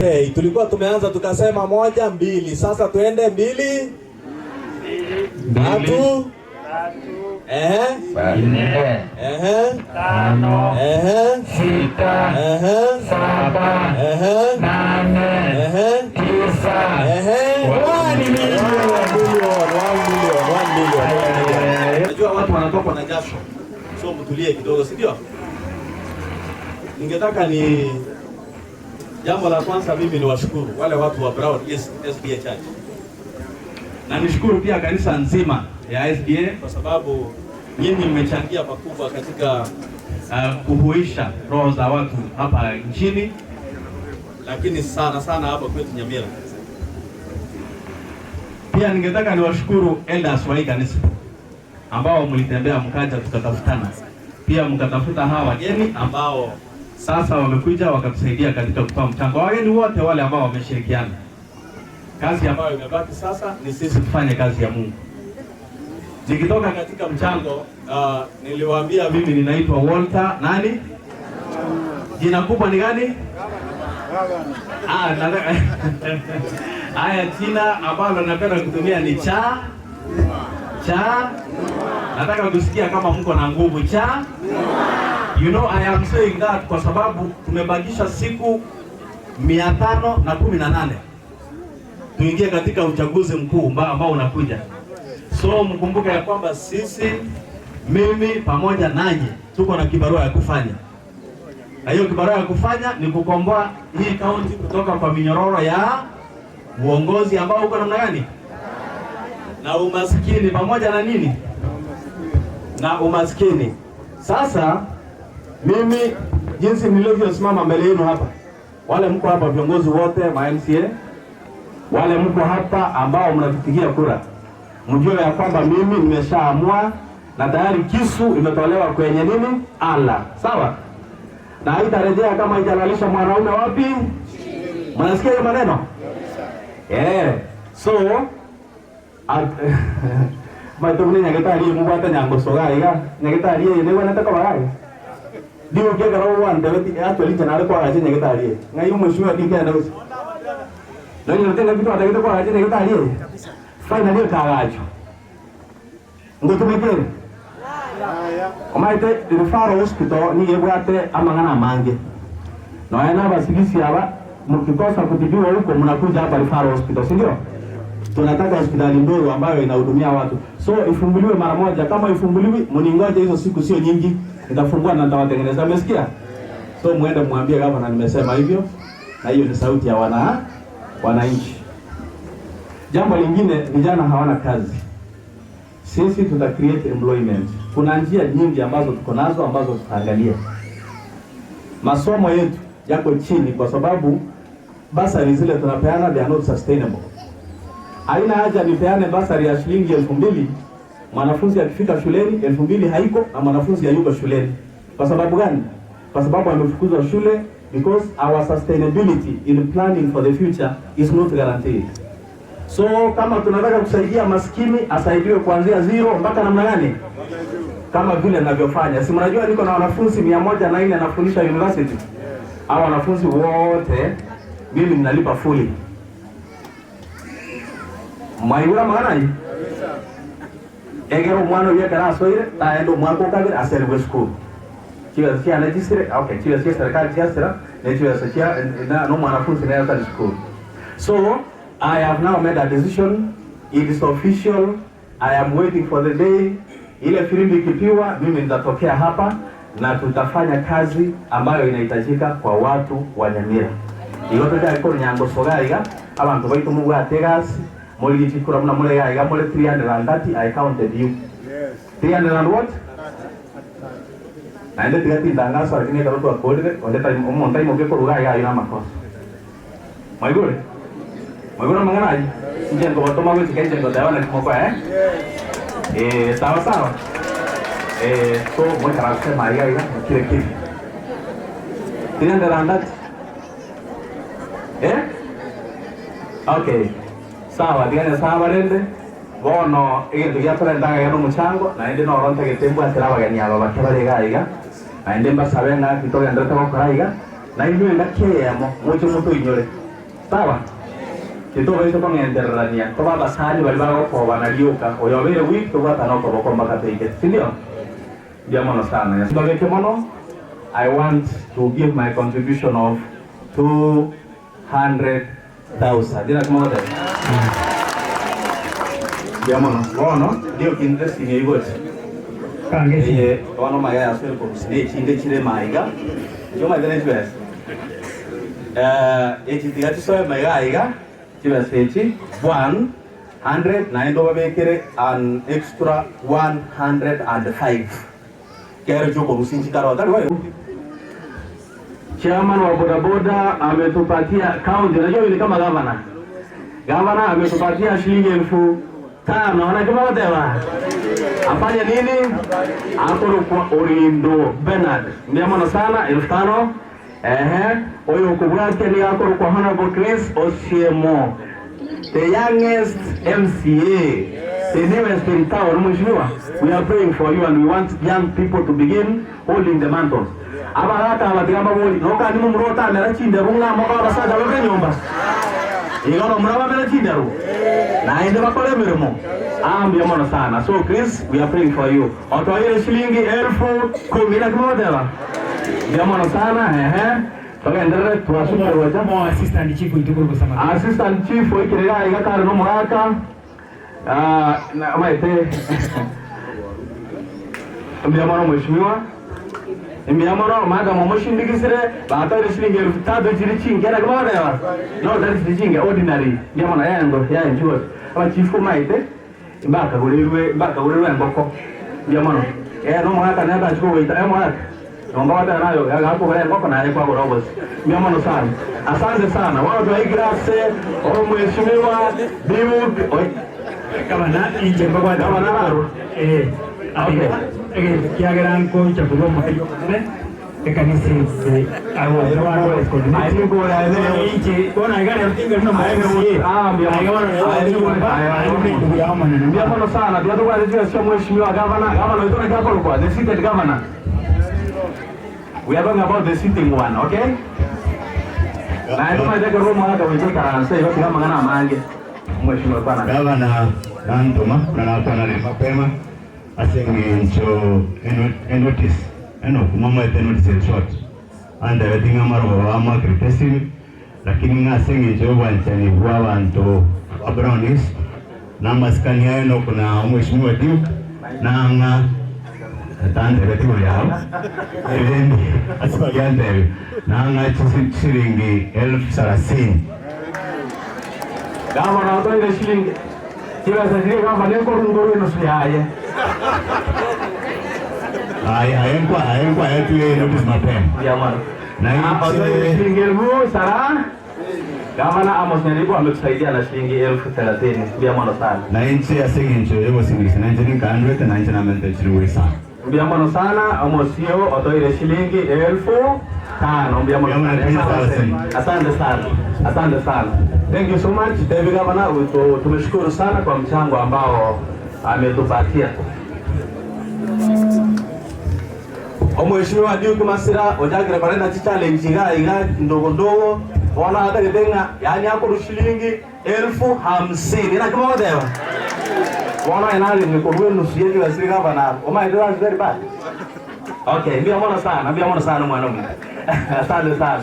Hey, tulikuwa tumeanza tukasema moja mbili, sasa tuende mbili tatu, ehe, Nne, ehe, tano, ehe, sita, ehe, saba, ehe, nane, ehe, tisa. Ehe, 1 million, million, 1 million, 1 million, 1 million. Najua watu wanatokwa na jasho, so mtulie kidogo, si ndio? Ningetaka ni jambo la kwanza, mimi ni washukuru wale watu wa Brown East SDA Church, na nishukuru pia kanisa nzima ya SDA kwa sababu nyinyi mmechangia pakubwa katika kuhuisha roho za watu hapa nchini, lakini sana sana hapa kwetu Nyamira. Pia ningetaka niwashukuru elders wa hii kanisa ambao mlitembea mkaja tukatafutana, pia mkatafuta hawa wageni ambao sasa wamekuja wakatusaidia katika kutoa mchango. Wageni wote wale ambao wameshirikiana. Kazi ambayo imebaki sasa ni sisi tufanye kazi ya Mungu. Nikitoka katika mchango, niliwaambia mimi ninaitwa Walter nani? Jina kubwa ni gani? Ah, haya, jina ambalo napenda kutumia ni cha cha. Nataka kusikia kama mko na nguvu cha. You know I am saying that kwa sababu tumebakisha siku 518 tuingie katika uchaguzi mkuu ambao unakuja. So mkumbuke ya kwamba sisi, mimi pamoja nanyi tuko na kibarua ya kufanya, na hiyo kibarua ya kufanya ni kukomboa hii kaunti kutoka kwa minyororo ya uongozi ambao uko namna gani na umaskini pamoja na nini na umaskini. Sasa mimi jinsi nilivyosimama mbele yenu hapa, wale mko hapa viongozi wote ma MCA, wale mko hapa ambao mnatupigia kura, mjue ya kwamba mimi nimeshaamua na tayari kisu imetolewa kwenye nini ala, sawa, na haitarejea kama haijalalisha mwanaume wapi. Mnasikia hiyo maneno eh? So maitũ nĩ nyagĩtarĩ mubwate nyangoco iga nyagĩtarĩ ĩĩ nĩguo nataka bagai ndiũkĩekera ũgwante actually nje kwagache nyagĩtarĩ ngai mheshimiwa ndikenda gũci no nyino kitu atagĩte kwagache nyagĩtarĩ finally kagacho ngũtũmĩkĩre omaite referral hospital nigĩbwate amang'ana mange noena basigisi aba mkikosa kutibiwa huko mnakuja hapa referral hospital, si ndio? Tunataka hospitali ndogo ambayo inahudumia watu, so ifunguliwe mara moja. Kama ifunguliwi, mningoje, hizo siku sio nyingi, nitafungua na nitawatengeneza. Umesikia? So muende mwambie gavana nimesema hivyo, na hiyo ni sauti ya wananchi. Jambo lingine, vijana hawana kazi. Sisi tuta create employment. Kuna njia nyingi ambazo tuko nazo ambazo tutaangalia. Masomo yetu yako chini kwa sababu basari zile tunapeana they are not sustainable. Haina haja nipeane basari ya shilingi 2,000, mwanafunzi akifika shuleni 2,000 haiko na mwanafunzi hayuko shuleni. Kwa sababu gani? Kwa sababu amefukuzwa shule because our sustainability in planning for the future is not guaranteed. So kama tunataka kusaidia maskini asaidiwe kuanzia zero mpaka namna gani? Kama vile ninavyofanya. Si mnajua niko na wanafunzi 104 nafundisha university. Hao wanafunzi wote mimi ninalipa fully. Mwaigura magana egero omwana oyo ekero asoire taenda omwaka okabere aserigwe school chibesa chiane chisire, okay, chibesa chia serikali chiasira ne chibesa chia na omwanafunzi naye atari school. So I have now made a decision. It is official. I am waiting for the day ile filimbi ikipiwa, mimi nitatokea hapa na tutafanya kazi ambayo inahitajika kwa watu wa Nyamira. Igo tũndagĩkorwo nyangocoga iga abantu baitu mubwate egasi murigichikura muna murega iga muri 330. I counted you. 300 and what? Naende tiga tindangaso, lakini ekero twakorire onde omonto aimoke koruga iga ayo na makosa. Mwaigure mwaigure mang'ana ayi inche nkobatoma gochika inche ngoteba naki moko eh. Eh, sawa sawa. Eh, so mwekara kusema iga iga kile kivi 330, eh. Okay, sawa, tigane sawa rende bono egento giatorendaga gena omuchango naende noro ntagete mbwatera abageni aba bake bare iga iga naende mbasabe ng'a kitogenderete gokora iga na inywe ngakeyemo moche motoinyore. Sawa? Titobaise kong'endererania toba abasani bari bagokobana rioka oyo obeire weak tobwatana okoboko mpaka toike, sindio? Ndio mono sana. Babeke mono, I want to give my contribution of 200,000. Dira kumote. Ndio mono. Bono ndio interesting igoti. Kangesi. Eye bono maya aswele ko ne chinde chire maiga. Ndio maiga ne chibesa. Echi tiga chisoe maiga iga. Chibesa echi 100 na ndo babekere an extra 105. Kero choko rusinchi karo atari wayo. Chairman wa bodaboda ametupatia county, unajua ni kama governor. Governor ametupatia shilingi 5,000. Wanajua wote. Afanye nini? Akoro kwa Orindo Bernard. Ndio maana sana 5,000. Ehe, oyo kubwate ni akoro kwa Honorable Chris Osiemo. The youngest MCA, the newest in town, mheshimiwa. We are praying for you and we want young people to begin holding the mantles. Abaraka abatigamba boli noka ni mumurota mera chinderu ng'amo kwa abasacha babe nyumba. Igoro muraba mera chinderu. Na ende bakore mirimo. Ambia mono sana. So Chris, we are praying for you. Otoire shilingi 10,000 na kimodela. Ndio mono sana, ehe. Tukaendelea tuwashukuru wacha. Mo assistant chief itukuru kusema. Assistant chief wikirega igakare no muraka. Na maite. Mbia mono mheshimiwa. Mbia mono madam omushindikisire batore shilingi 3,000 chiri chinge na kimodela. No tari chiri chinge ordinary. Mbia mono yango ya njuo. Aba chief maite mbakagurirwe engoko. Mbia mono. No muraka nenda chukua ita muraka. Naomba watu nayo yakakugura engoko na yakwa gura bosi. Mbia mono sana. Asante sana. Wao tuaigrase o mheshimiwa Bibu Gavana inje mbagwa Gavana baro. Okay. Kiagera nko chakugo mayo ne ekanisi awo awo Ai ngora inje bona igare mtinga no MCA. Mbia mono. Mbia mono sana. Mbia tukwa sio mheshimiwa governor. Governor itone kako kwa the seated governor. We are talking about the sitting one, okay? Na ndo maana kwa romo hata wewe karanse yote kama ngana mange. Mheshimiwa bwana. Gavana nantoma na mapema asengencho enotice eno kumama enotice in short anda yatinga maro wa makritesi lakini ngasengencho bwanchani bwa bantu wa brownies na maskani eno kuna mheshimiwa Duke na nga tante betigo yao ebendi asipagante na nga shilingi 30,000. Gavana otoire shilingi chibesa chiri gavana ekorunguru enusu yaye. Ayenkwa yetu notice mapema. Mbia mono. Na Otoire shilingi 10,000. Gavana Amos Nyaribo ametusaidia na shilingi 30,000. Mbia mono sana. Na inchi asengencho yebo singisi na inchi ni 100 na inchi na mente chiri sana. Mbia mono sana Amosio otoire shilingi 5,000. Mbia mono sana. Asante sana. Asante sana. Thank you so much David Gavana, tumeshukuru sana kwa mchango ambao ametupatia. Mheshimiwa Duke Masira ojagire parena challenge iga iga ndogo ndogo ona hata getenga yani yako shilingi 50,000 ina kama wote. Wana inali ni kwa nusu yetu ya siri gavana. Oh my God, that's very bad. Okay, mbia mono sana mwanangu. Asante sana.